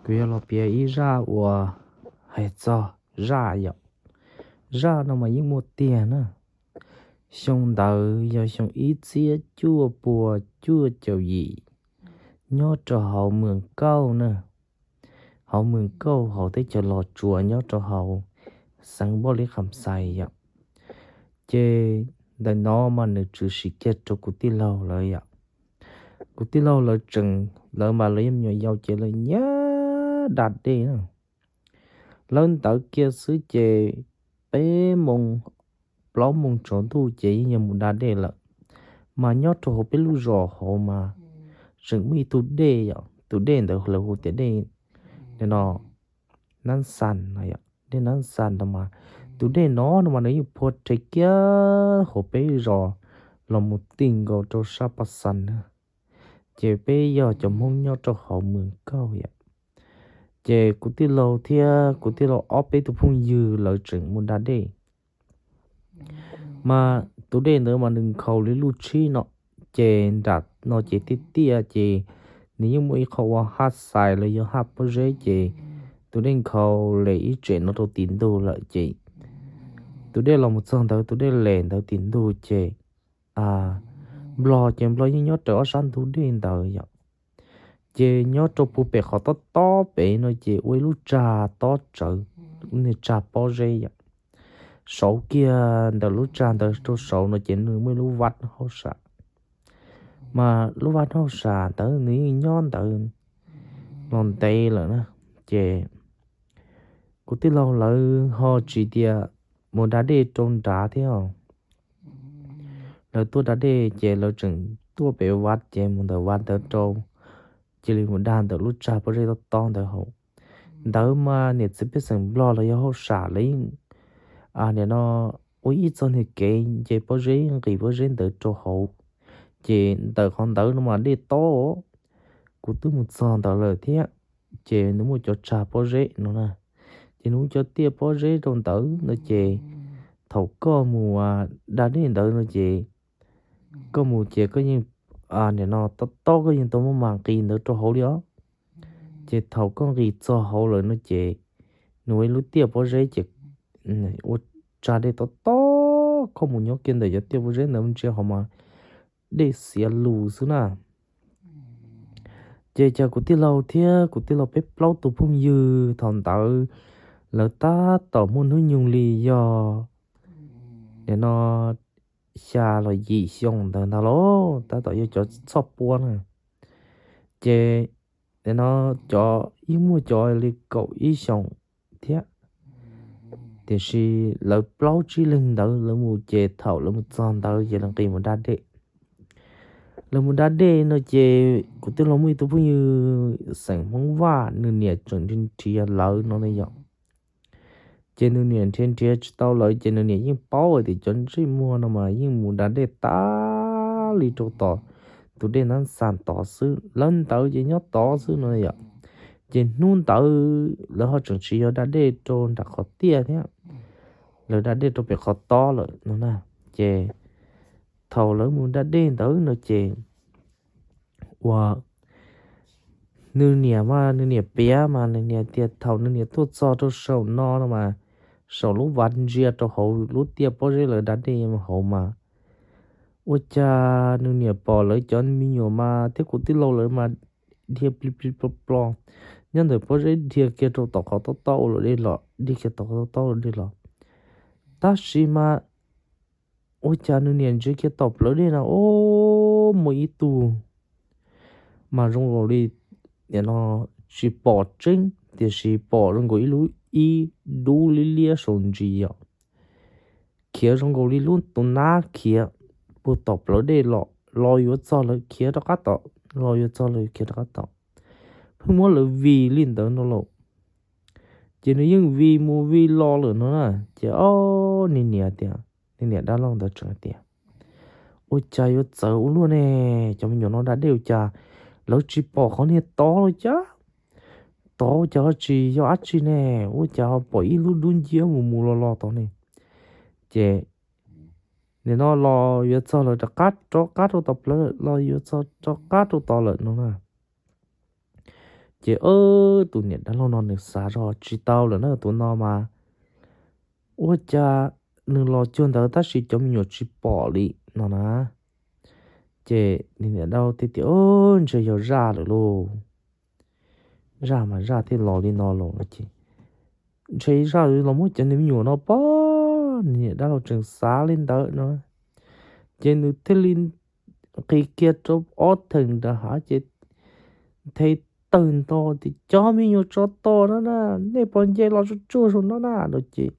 Kuv yuav los piav ib zaj uas hais txog zaj yom. Zaj no mas yeej muaj tiag na. Xyoo ntawd yog xyoo ib txhiab cuaj pua cuaj caum yim, nyob rau hauv Mws Kauj na, hauv Mws Kauj hauv teb chaws Los Tsuas nyob rau hauv xeev Npauj Lis Kham Xais yom. Ces ntawm no mas nws tshwm sim kiag rau kuv tij laug lawv yom. Kuv tij laug lawv tseem, lawv mas lawv yog me nyuam yaus ces lawv nyiam da dej na. Lawv ntawd kiag xwb ces peb moos plaub moos tsaus ntuj ces yeej yog mus da dej lawm. Mas nyob rau hauv peb lub zos hauv mas tseem muaj ib tug dej yom, tus dej ntawd lawv hu tias dej no, Nab Xas no yom, dej Nab Xas no mas tus dej no no mas nws yeej phua rhe kiag hauv peb zos los mus ti nkaus rau sab Pas Xas na. Ces peb yog cov Hmoob nyob rau hauv Mws Kauj yom. Ces kuv tij laug thiab kuv tij laug ob peb tug phooj ywg lawv tseem mus da dej. Mas tus dej ntawd mas nws nkhaus li lub tshib no, ces nram no ces tiaj tiaj ces nws yeej muaj ib qho ua haj xais los yog haj pob zeb ces tus dej nkhaus li ib tsem no rau tim ntug lawm ces tus dej los mus txog ntawd tus dej li ntawd tim ntug ces nplog ces nplog yeej nyob raws ob sab ntug dej ntawd yom. Ces nyob rau puag pem qhov tob tob pem no ces ua ib lub tsag tob tsawv, niag tsag pob zeb yom. Saud kiag ntawm lub tsag ntawd rau saud no ces nws muaj ib lub vaj hauj sam. Mas lub vaj hauj sam ntawd nws yeej nyob ntawd los ntev lawm na. Ces kuv tij laug lawv ho tsis tias mus da dej rau nrad thiab. Lawv tuaj da dej ces lawv tseem tuaj pem vaj ces mus ntawm vaj ntawd rau, cia li mus da ntawm lub tsag pob zeb tob tob ntawd hauv. Ntawd mas niam txiv pej xeem nplog los yog hauj sam lawv yeej, nim no ua ib txoj niag kev nce pob zeb nqis pob zeb ntawd rau hauv. Ces ntawm qhov ntawd no mas dej tob, kuv twb mus txog ntawd lawm thiab. Ces nws muaj cov tsag pob zeb no na, ces nws muaj cov tiaj pob zeb rau ntawd no ces thaum koj mus da dej ntawd no ces koj mus ces koj yeej, nim no tob tob koj yeej tau muaj mam nqis ntawd rau hauv li os. Ces thaum koj nqis txog hauv lawm no ces nws ua ib lub tiaj pob zeb ces ua tsag dej tob tob, koj mus nyob kiag ntawm cov tiaj pob zeb ntawd ntsia hauv mas dej xiav lus xwb na. Ces cas kuv tij laug thiab kuv tij laug peb plaub tus phooj ywg thaum ntawd lawv tab tom muaj hnub nyoog li yog nim no xya los yim xyoo ntawd ntag lauj, tab tom yog cov txhoj puab na. Ces nim no cov yeej muaj cov li kaum ib xyoos thiab, tiam sis lawv plaub tsib leeg ntawd lawv mus ces thaum lawv mus txog ntawd ces lawv nqis mus da dej. Lawv mus da dej no ces kuv tij laug muaj ib tug phooj ywg xeem Hmoob Vaj, nws niam tseem nrhiav nrhiav lawv no na yom. Ces nws niam nrhiav nrhiav tsis tau lawv ces nws niam yeej paub hais tias cov ntsej muag no mas yeej mus da dej tas li rau tom tus dej Nab Xas tod xwb, lawv ntawd ces nyob tod xwb no yom. Ces hnub ntawd lawv ho tseem tsis yog da dej rau nram qhov tiaj thiab, lawv da dej rau pem qhov tob lawm no na. Ces thaum lawv mus da dej ntawd no ces ua nws niam mas nws niam piav mas nws niam tias thaum nws niam tuaj txog rau saum no no mas saum lub vaj ntsia rau hauv lub tiaj pob zeb lawv da dej hauv mas ua cas nws niam pom lawv cov me nyuam mas thiab kuv tij laug lawv mas dhia plig plig plog plog nyob ntawm pob zeb dhia kiag rau tom qhov tob tob ua luam dej los, dhia kiag tom qhov tob tob ua luam dej los. Tab sis mas ua cas nws niam ntsia kiag tom plawv dej no, o, muaj ib tug mas zoo nkaus li, nim no tsis pom tseeb tiam sis pom zoo nkaus ib lub ib dub liab liab saum ntsis yom, khiav zoo nkaus li lub tus nab khiav puag tom plawv dej los, los yuav txog lawv khiav rov qab tom, los yuav txog lawv khiav rov qab tom. Pheej muab lawv vij li ntawd no lauj. Ces nws yeej vij mus vij los lawm no na. Ces o, nws niam tias, nws niam dab laug ntawd tseem tias, ua cas yuav txawv ua luaj ne, cov me nyuam no da dej ua cas lawv tsis pom qhov niag tod los cas, tod ua cas ho tsis yog dab tsi ne, ua cas ho pom ib lub dub nciab mus mus los los tod ne. Ces nim no los yuav txog lawv rov qab rov qab rau tom plawv, los yuav txog rov qab rau tod lawm no na. Ces tus niam dab laug no nws xav zog tsis tau lawm na, tus no mas ua cas nws los cuag ntawd tab sis cov me nyuam tsis pom li no na. Ces nws niam dab laug thiaj tias, Ntshe yog zaj lawm lauj, zaj mas zaj thiaj los li no los no ces ntshe zaj los muab cov niag me nyuam no pob. Nws niam dab laug tseem xav li ntawd no, ces nws thiaj li nqis kiag rau ob theem nram hav ces nthe tawg nto tias, Cov me nyuam tsov tom no na, nej puas nce los tsuj tsuag saum no na? No ces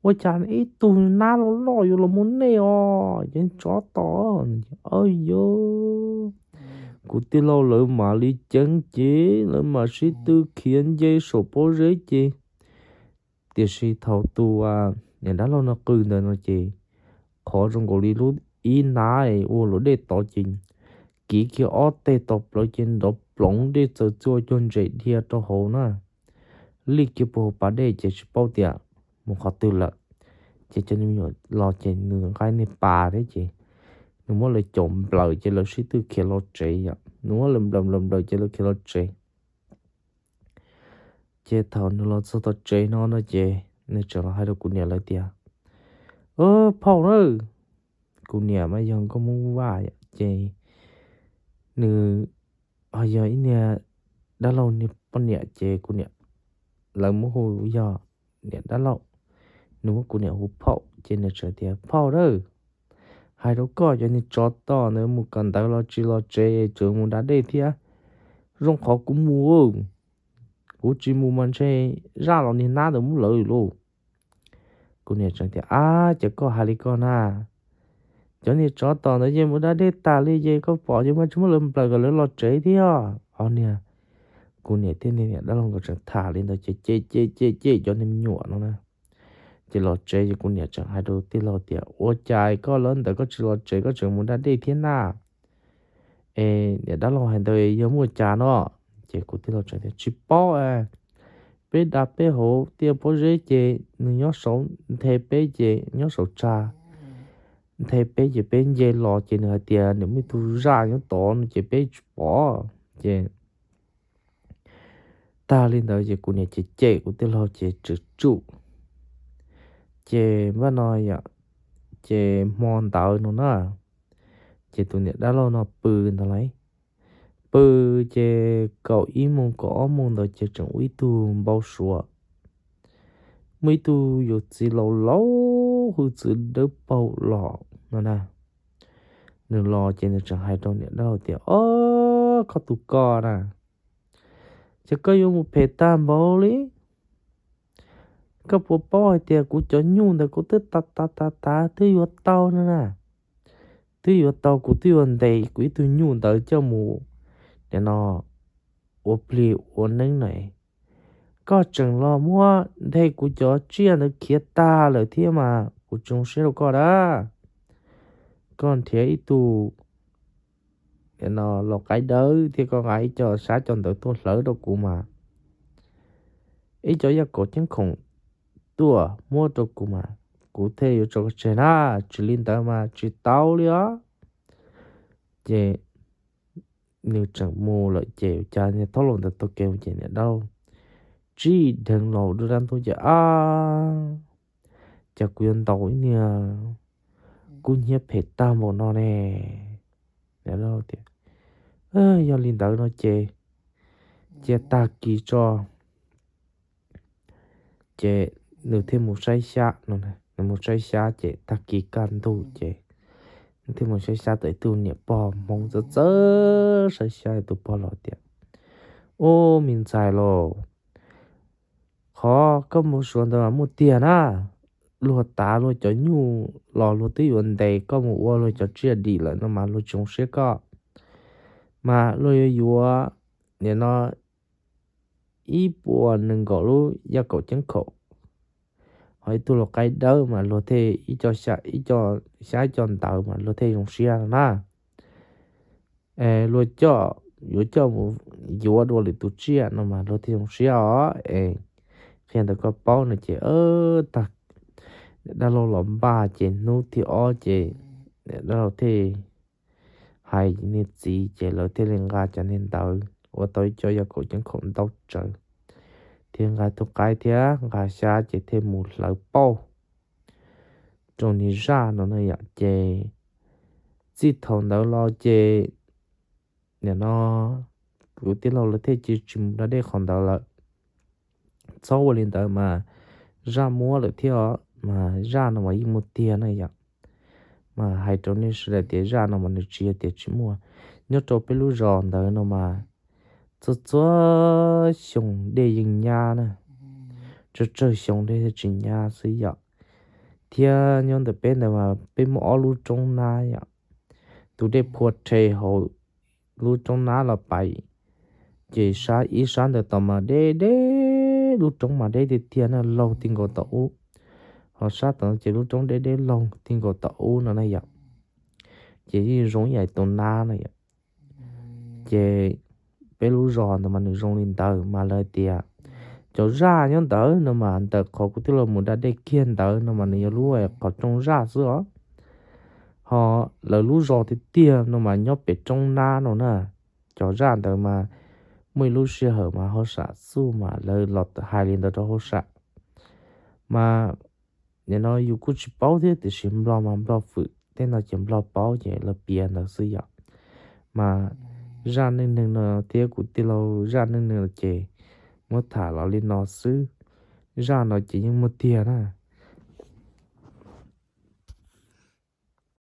ua cas ib tug nab loj loj yuav los muab nej os, cov tsov tom. Au yos, kuv tij laug lawv mam li ceev ces lawv mam sib tw khiav nce saum pob zeb ces, tiam sis thaum tus niam dab laug no qw ntawd no ces qhov zoo nkaus li lub ib nab ua luam dej tod ces kiv kiag ob teg tau plaws ces nrov ploov dej txawm txua cuag ntses dhia rau hauv na, lij kiag puag hauv pas dej ces tsis paub tias mus qhov twg lawm. Ces cov niag me nyuam los ces nws nqa niag pas thiab ces nws muab lawv caum nplawm ces lawv sib tw khiav los tsev yom, nws muab lawv nplawm nplawm nplawm ces lawv khiav los tsev. Ces thaum nws los txog tom tsev no no ces nws tseem los hais rau kuv niam lawv tias, Phauj na, kuv niam mas yog nkauj Hmoob Vaj ces nws ho yog ib niag dab laug niag poj niam ces kuv niam, lawv muab hu yog niam dab laug, nws muab kuv niam hu phauj ces nws tseem tias, Phauj na, hais rau koj, cov niag tsov tom ntawd mus kawm ntawv los tsis los tsev tseem mus da dej thiab. Zoo qhov kuv mus, kuv tsis mus mas ntshe zaj los niag nab ntawd muab lawv lauj. Kuv niam tseem tias, Ab, ces koj hais li koj na, cov niag tsov tom ntawd yeej mus da dej tas li ces koj pom ces mas tsis muab lawv nplawm kom lawv los tsev thiab os niag. Kuv niam thiab niag niam dab laug nkawd tseem tham li ntawd ces cem cem cem cem cov niag me nyuam no na. Ces los tsev ces kuv niam tseem hais rau tij laug tias, Ua cas koj lawv ntawd koj tsis los tsev koj tseem mus da dej thiab na? Es niam dab laug hais ntawd yog muaj cas no? Ces kuv tij laug tseem tias, Tsis paub, peb da peb hauv tiaj pob zeb ces nws nyob saud nthe peb ces nyob saud tsag nthe peb ces peb nce los ces nws hais tias nws muaj ib tug zaj nyob tod no ces peb tsis pom. Ces tag li ntawd ces kuv niam cem cem kuv tij laug ces tseem tsum. Ces npaj no yom, ces hmo ntawd no na, ces tus niam dab laug no pw ntawd lauj, pw ces kaum ib moos kaum ob moos ntawd ces tseem ua ib tug npau suav, muaj ib tug yawm txiv laus laus hwj txwv dawb paug los no na. Nws los ces nws tseem hais rau niam dab laug tias, Ob, koj tus ko na, ces koj yuav mus phem tag npaum li. Koj puas paub hais tias kuv cov nyuj ntawd kuv twb tav tav tav tav twb yuav tau no na, twb yuav tau, kuv twb yuav ntes kuv ib tug nyuj ntawd coj mus nim no ua plig ua neeb na. Koj tseem los muab nthe kuv cov tsiaj ntawd khiav tag lawm thiab mas kuv tsis zoo siab rau koj na. Koj nrhiav ib tug nim no lau qaib dawb thiab koj nqa ib co xyab cov ntawv tuaj hlawv rau kuv mas, ib co yaj kaum ceeb khoom tuaj muab rau kuv mas kuv thiaj yuav tso koj tseg na, tsis li ntawd mas tsis tau li os. Ces nws tseem mus lawm ces cas niag thaub laus ntawd taug kev mus ces niam dab laug tsib dheev los dub dab ntub ces, Ab, cas kuv yuav ntaus ib niag kub hnyiab phem tag npaum no ne? Niam dab laug tias, Yog li ntawd no ces cia tag kis tso. Ces nws thiaj mus saib xyab no, nws mus saib xyab ces tag kis kaj ntug ces nws thiaj mus saib xyab tau ib tug niam pog hmoov txawv txawv saib xyab, tus pog laus tias, Ub, me ntxhais lauj, qhov koj mus suav ntawd mas muaj tiag na, luag tav luag cov nyuj los luag twb yuav ntes koj mus ua luag cov tsiaj dim lawm no mas luag tsis zoo siab koj, mas luag yuav yuav nim no ib puas nees nkaum lub yaj kaum ceeb khoom, ho ib tug lau qaib dawb mas luag thiaj, ib co xyab ib co ntawv mas luag thiaj zoo siab no na. Luag coj, yuav coj mus yuav dua lwm tus tsiaj no mas luag thiaj zoo siab os. Es qhia ntawm koj paub no ces tag, dab laug los npaj ces hnub thib ob ces dab laug thiaj hais niag txiv ces lawv thiaj li nqa cov niag ntawv ua tau ib co yam kaum ceev khaum ntau tsawv, thiab nqa tus qaib thiab nqa xyab ces thiaj mus hlawv pauj rau niag zaj no na yom. Ces txij thaum ntawd los ces nim no kuv tij laug lawv thiaj cia tsis mus da dej qhov ntawd lawm. Txhob ua li ntawd mas zaj muab lawm thiab os, mas zaj no mas yeej muaj tiag na yom. Mas hais rau nej sawv daws tias zaj no mas nws tsis yog tias tsis muaj. Nyob rau peb lub zos ntawd no mas txhua txhua xyoo dej yeej nyab na, tsawg tsawg xyoo dej tsis nyab xwb yom. Thiab nyob ntawm peb ntawd mas peb muaj ob lub roob nab yom, tus dej phua rhe hauv lub roob nab los pais, ces sab ib sab ntawd tom mas deb deb, lub roob mas deb tiag tiag na, laug ti nkaus tom ub. Ho sab tom no ces lub roob deb deb laug ti nkaus tom ub no na yom. Ces yeej zoo ib yam tus nab na yom. Ces peb lub zos ntawd mas nws zoo li ntawd mas lawv tias cov zaj nyob ntawd no mas ntawm qhov kuv tij laug mus da dej kiag ntawd no mas nws yog lub qhov rooj zaj xwb os. Ho lawv lub zos tiag tiag no mas nyob pem roob nab no na. Cov zaj ntawd mas muaj ib lub sij hawm mas hauj sam xub mas lawv los hais li ntawd rau hauj sam. Mas nim no yus kuj tsis paub thiab tiam sis nplog mas nplog fwm tej no ces nplog paub ces lawv piav ntawd xwb yom. Mas zaj neej neeg no thiab kuv tij laug zaj neej neeg ces muab tham los li no xwb. Zaj no ces yeej muaj tiag na.